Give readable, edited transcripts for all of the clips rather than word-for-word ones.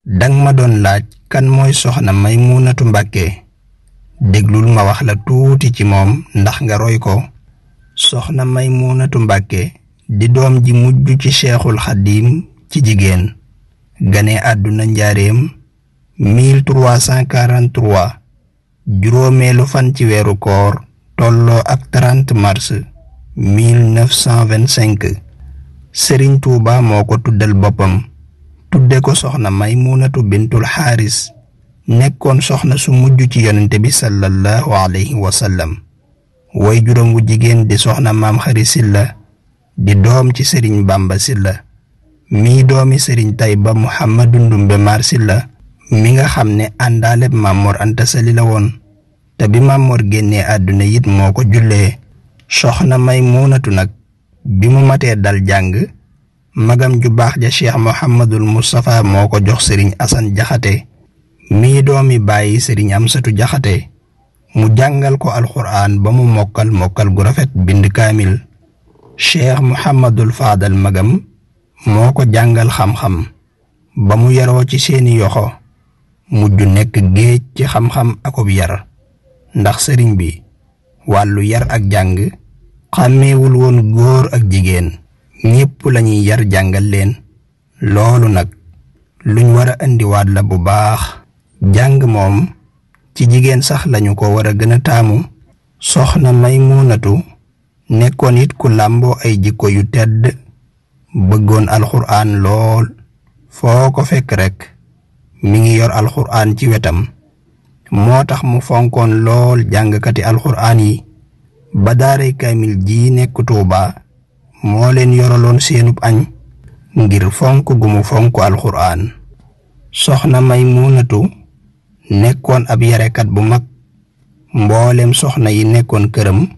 dang ma doon laaj kan mooy soxna Maymunatu Mbàkke déglul ma wax la tuuti ci moom ndax nga roy ko. soxna Maymunatu Mbàkke di doom ji mujj ci Cheikhul Xadim ci jigéen gane àdduna njaareem 1343 juróomeelu fan ci weeru koor tolloo ak 30 mars 1925 Sëriñ Tuuba moo ko tuddal boppam tudde ko soxna Maymunatu bintul Xaaris nekkoon soxna su mujj ci yonente bi sallallahu alayhi wa sallam. way juróom wu jigéen di soxna Maam Xari Silla di doom ci Sëriñ Bamba Silla mii doomi Sëriñ Tayba Muhammadu Ndumbe Maar Silla mi nga xam ne àndaaleb Maam Mor Anta Sali la woon te bi Maam Mor génnee àdduna it moo ko jullee. soxna Maymunatu nag bi mu matee dal jàng magam ju baax ja Cheikh Mouhamadul Moustapha moo ko jox Sëriñ Asan Jaxate mii doomi bàyyi Sëriñ Amsatu Jaxate mu jàngal ko alxuraan ba mu mokkal gu rafet bind kaamil. Cheikh Mouhamadul Faadal magam moo ko jàngal xam-xam ba mu yaroo ci seeni yoxo mujj nekk géej ci xam-xam akub yar ndax sëriñ bi wàllu yar ak jàng xàmmeewul woon góor ak jigéen ñépp lañuy yar jàngal leen. loolu nag luñ war a indiwaat la bu baax. jàng moom ci jigéen sax lañu ko war a gën a taamu. soxna Maymunatu nekkoon it ku làmboo ay jikko yu tedd bëggoon alxuraan lool foo ko fekk rekk mi ngi yor alxuraan ci wetam moo tax mu fonkoon lool jàngkati alxuraan yi ba daaray kaamil ji nekk Tuuba moo leen yoraloon seenub añ ngir fonk gu mu fonk alxuraan. soxna Maymunatu nekkoon ab yarekat bu mag mboolem soxna yi nekkoon këram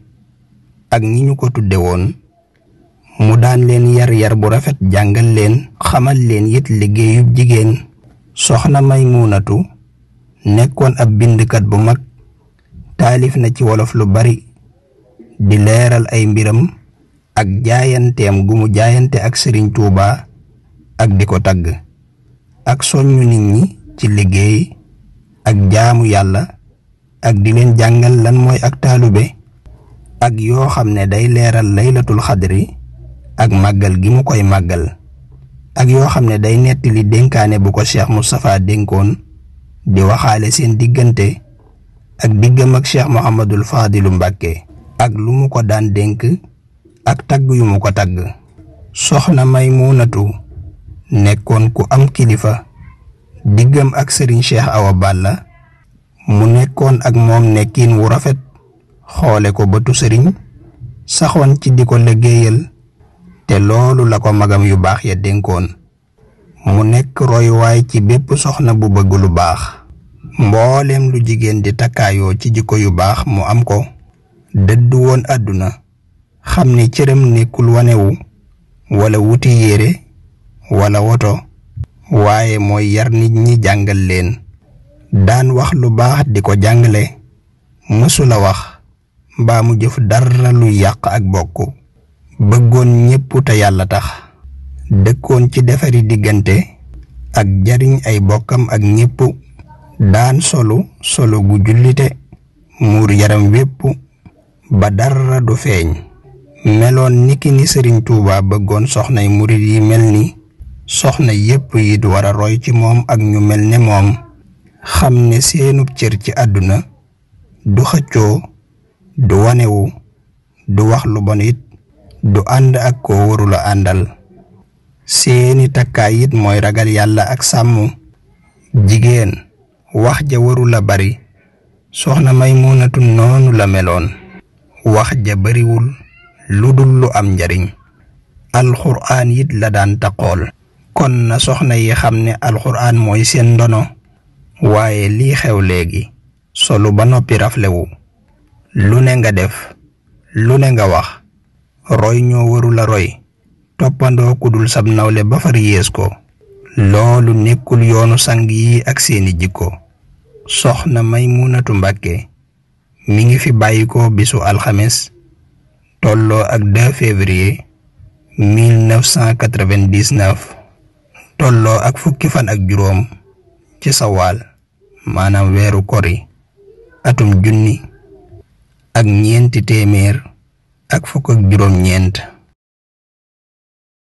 ak ñi ñu ko tudde woon mu daan leen yar bu rafet jàngal leen xamal leen it liggéeyub jigéen. soxna Maymunatu nekkoon ab bindkat bu mag taalif na ci wolof lu bari di leeral ay mbiram ak jaayanteem gu mu jaayante ak Sëriñ Tuuba ak di ko tagg ak soññu nit ñi ci liggéey ak jaamu yàlla ak di leen jàngal lan mooy ak taalube ak yoo xam ne day leeral laylatul xadri ak màggal gi mu koy màggal ak yoo xam ne day nettali dénkaane bu ko Cheikh Moustapha dénkoon di waxaale seen diggante ak diggam ak Cheikh Mouhamadul Fadilu Mbàkke ak lu mu ko daan dénk ak tagg yu mu ko tagg. soxna Maymunatu nekkoon ku am kilifa diggam ak Sëriñ Cheikh Awa Balla mu nekkoon ak moom nekkin wu rafet xoole ko bëtu sëriñ saxoon ci di ko liggéeyal te loolu la ko magam yu baax ya dénkoon mu nekk royuwaay ci bépp soxna bu bëgg lu baax. mboolem lu jigéen di takkaayoo ci jikko yu baax mu am ko. dëddu woon àdduna xam ne cëram nekkul wanewu wala wuti yére wala woto waaye mooy yar nit ñi jàngal leen. daan wax lu baax di ko jàngale mësula wax mbaa mu jëf dara lu yàq ak bokk. bëggoon ñépp te yàlla tax dëkkoon ci defari diggante ak jariñ ay bokkam ak ñépp. daan solu gu jullite muur yaram wépp ba dara du feeñ. meloon niki ni Sëriñ Tuuba bëggoon soxnay murit yi mel ni soxna yépp yi du war a roy ci moom ak ñu mel ne moom xam ne seenub cër ci àdduna du xëccoo du wanewu du wax lu bon it du ànd ak koo warula àndal. seeni takkaay it mooy ragal yàlla ak sàmm. jigéen wax ja warula bari soxna Maymunatu noonu la meloon. wax ja bariwul lu dul lu am njariñ. alxuraan it la daan taqool. kon na soxna yi xam ne alxuraan mooy seen ndono. waaye lii xew léegi solu ba noppi raflewu lu ne nga def lu ne nga wax roy ñoo warula roy toppandoo kudul sab nawle ba far yées ko. loolu nekkul yoonu sang yi ak seeni jikko. soxna Maymunatu Mbàkke mi ngi fi bàyyikoo bisu alxames tolloo ak 2 février 1999 tolloo ak fukki fan ak juróom ci sawaal maanaam weeru kori atum 1400 ak fukk ak juróom ñeent